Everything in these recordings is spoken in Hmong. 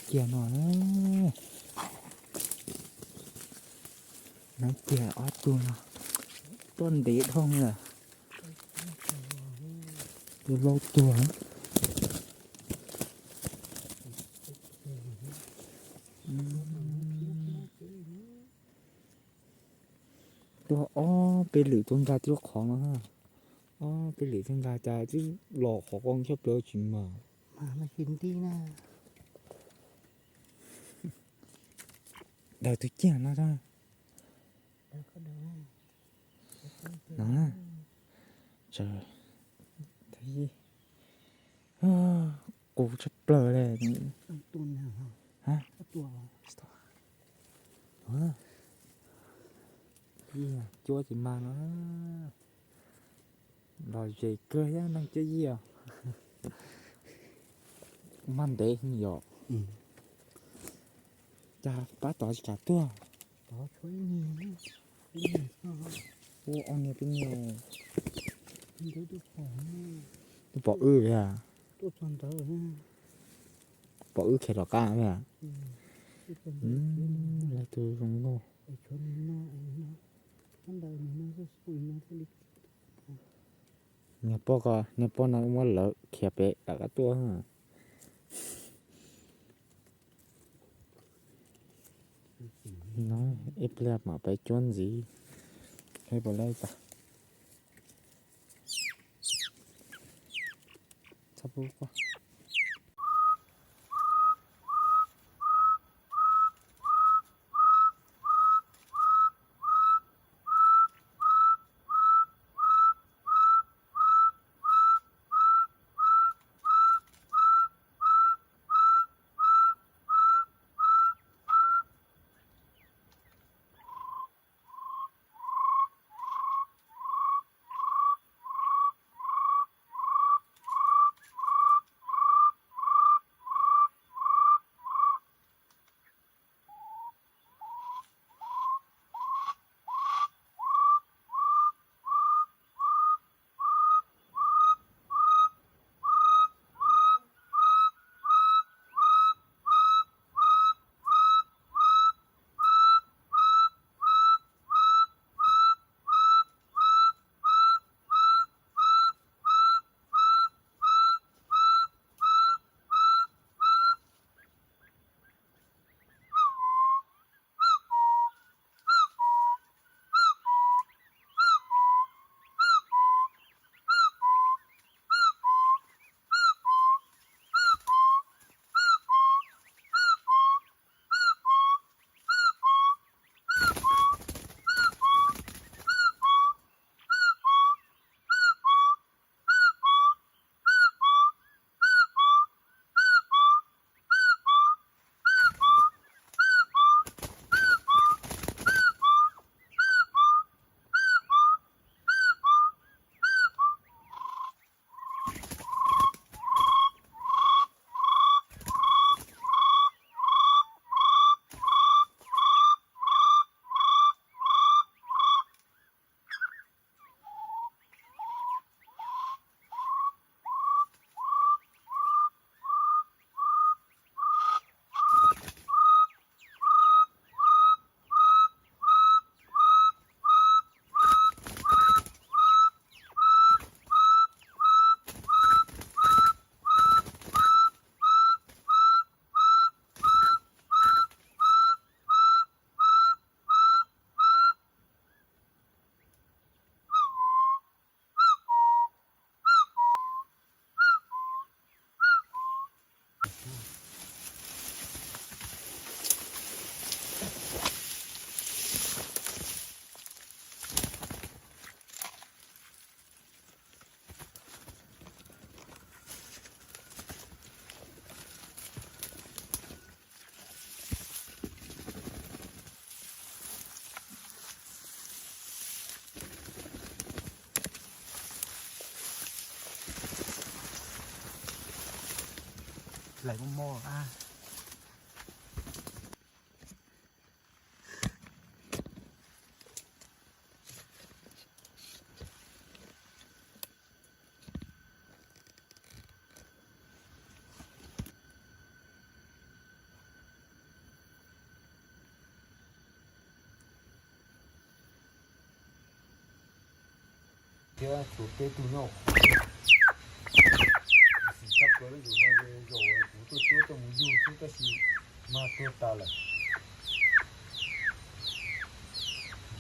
kiag no. Nab kiag ob tug no, tuaj ntev dhau lawm. Tus laus tuag. Tuaj ob peb lwm tuaj nkag twb qhov no. Ob peb lwm tuaj nkag cas twb los qhov qo coj plaws tsis mas. Daws tus ciaj no. No, qus tshaj plaws li. Cuab tsis mag no. Los zem kawg thiab neeg cuab yij os. Mag ntev yom. Cas pab tod tsis kam tuaj. Ua ob niag peb niag. Twb pom wb li a. Pom wb khiav rov qab li a. Lawv tus zoo nkauj. Niag poj ko, niag poj no muab lawv khiav pem rov qab tuaj. No, ib pliag mam peb cuab ntxiv. Peb puas laib tas. Lawv muaj mob a. Thiab tshuav peb tug nyob hauv qhov. Kuv xim tshaj plaws lub yus no ces zaum kuv tuaj cuab coj mus yug xwb tab sis mag tuag tas lawm.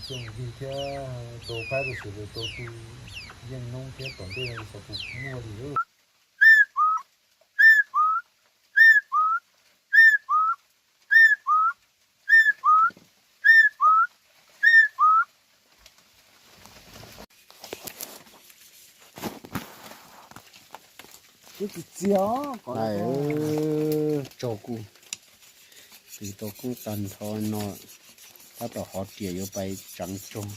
Coj mus yug thiab tau qaib rau siav rau tau tu yeej noob thiab tom ntej no xyov puas muaj li lawm. Txiv txiv os, tsaug kuj, tsis tau koob tag nrho no, tab tom hov riam yuav pais tseev tsaug.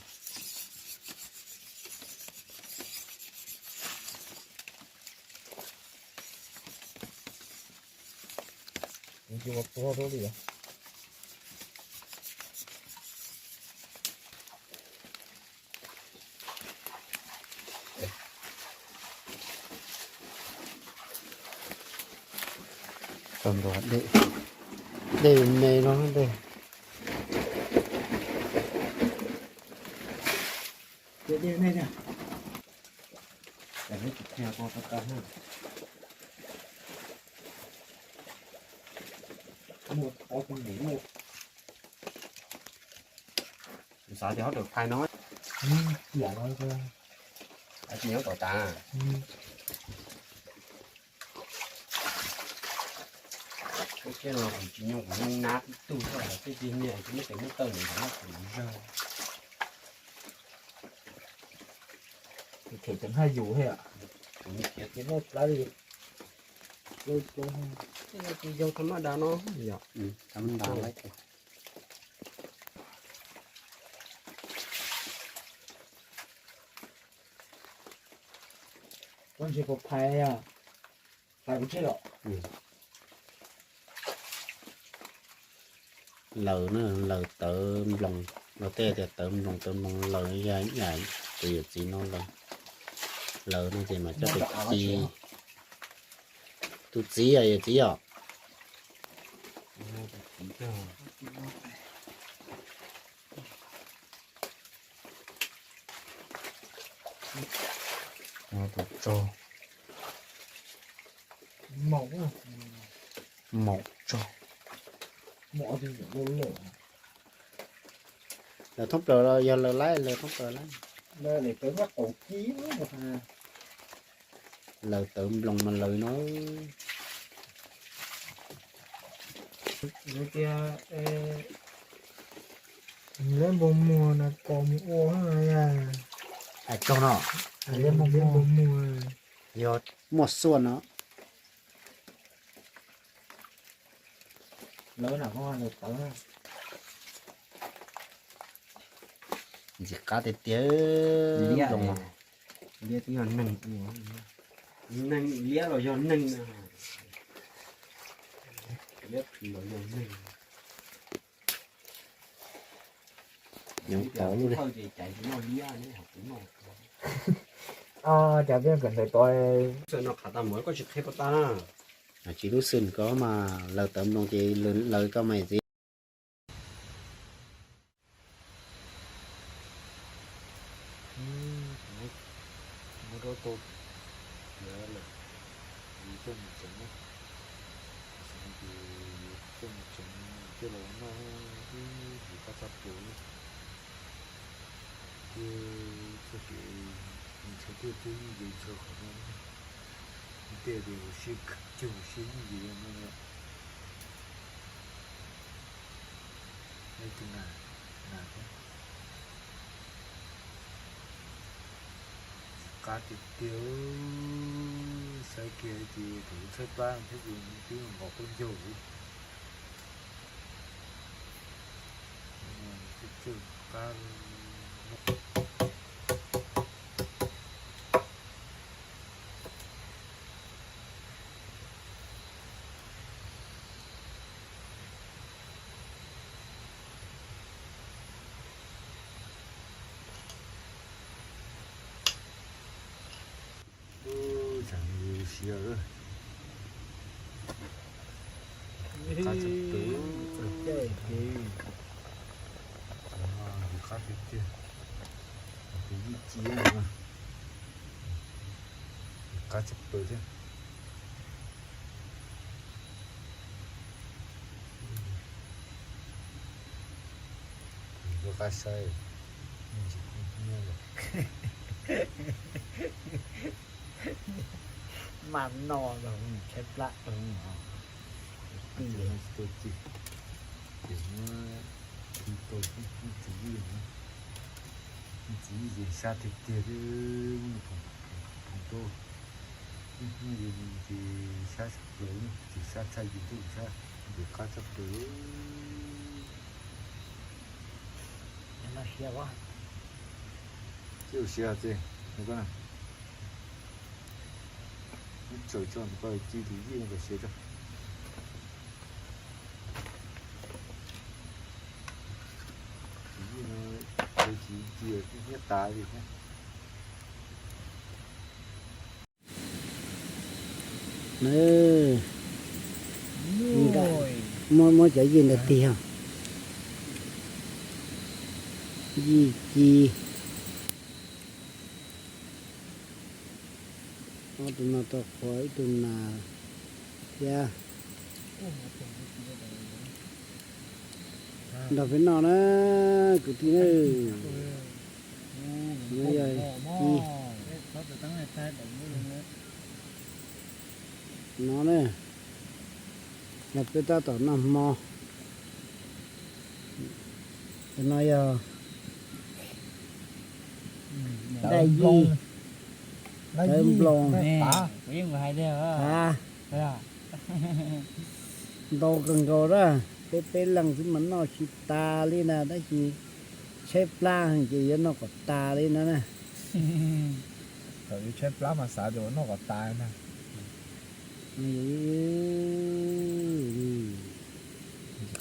Tau ntua dej, dej me no dej. Xav tias hauv daim phais no, tsis nyob tom tas. Lub tsheb no kuv tsis nyuj, kuv nyuj nab tib tug xwb, tej tig niag tsis muaj tes muaj taw nws nrov nrov kuv zawg. Them cov haj yus thiab, kuv niam khiav ces noj plab li. Tej yog tus yau tham maj das no yom. Tham maj das lawm. Koj ntsia puas phais, phais kuv tsheb los. Laws na, laws tawv nploos, luag tej tias tawv nploos, tawv nploos, laws yog yam tus yawm txiv no laws, laws no ces mas coj tus ci, tus txiv yawm txiv os. Tus tsaug, maum tsaug. Laws thoob plaws los yog laws laib, laws thoob plaws laib. Laws tawv nploos mas laws no. Liab npog muag no kos mus ua. Tsaug no, liab npog muag, yog muaj xuaj no. Ntxim qab tiag tiag. Liab, liab twb yog neeg ua, neeg liab los yog neeg, liab los yog neeg. Yoov tod lub li. Cas peb kawm ntawv tod, no qhav tas mus koj tsis qhia puas tau na. Tsis lub xwm ko mas laws tawv nploos ces laws koj mas txiv. Muab rau tau tiav lawm, yus coj mus tseev na. Xav tias yus coj mus tseev coj los noj ib yus qab txaj puas. Ces txoj kev ntshaw tuaj twb yeej ntshaw qhov no, tej tias ua siab kawg, ua siab yeej no. Tus nas, nas thiab. Qab tiag tiag, saib kiag ces thaum lub txhawb plab thiab ces twb nqos qaub ncaug. Qab. Ub, tsam no siav, qab txawv tawv, qab tiag tiag, tus vij ci na. Qab tshaj plaws thiab. Kuv qab saib, me ntsis kuj nyiaj lawm. Mas no los tshaib plab, ces muab khi tau, muab txiv yij, muab txiv yij ces sab tiag tiag, muab phoom rau, ces sab tshaj plaws, ces sab tshaj yus ntuj sab, ces qab tshaj plaws. Tsis ua siav txiv, nws koj na, muab tsaws tso nws koj ci tus yij no kom siav tso. Tus yij no, ci ci nyiab tas li thiab. Muab, muab cov yij ntawd tig os. Yij ci. Ob tug no tau qhuav ib tug nas thiab. Nrog peb noj na, kwv tij na. No yog ci. No na, yog peb tab tom noj hmo. Tus no yog daj yij, tawv nploos, tas, ntau kawg nkaus na. Peb peb leeg xwb mas noj tsis tas li na, tab sis tshaib plab ces yuav noj kom tas li no na. Thaum tshaib plab mas xav tias noj kom tas na.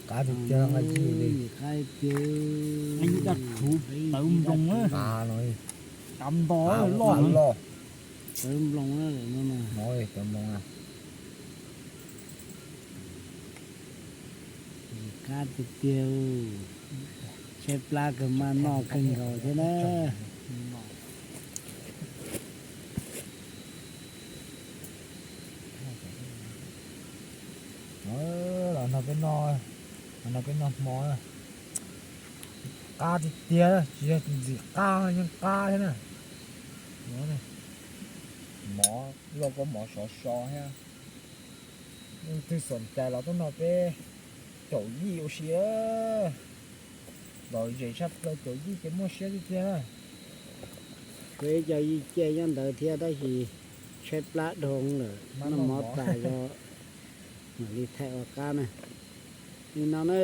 Qab tiag tiag, qab tiag. Daj rhuv tawv nploos, tas nto loj loj. Tawv nploos, tawv nploos. Qab tiag tiag, tshaib plab kawg mas noj kawg nkaus thiab na. Los no peb noj, los no peb noj hmo. Qab tiag tiag, tsis yog ntxim qab, yeej qab thiab na. Mov, lauj kaub mov sov so thiab. Leej twg xom cai los tuaj noj peb caum yij ua si. Lom zem tshaj plaws, caum yij ces muaj siab tiag tiag. Peb cov yij ciaj nyob ntawd thiab tab sis tshaib plab dhau lawm, noj mov tas zog mam li thaij ua qab na. Li no na.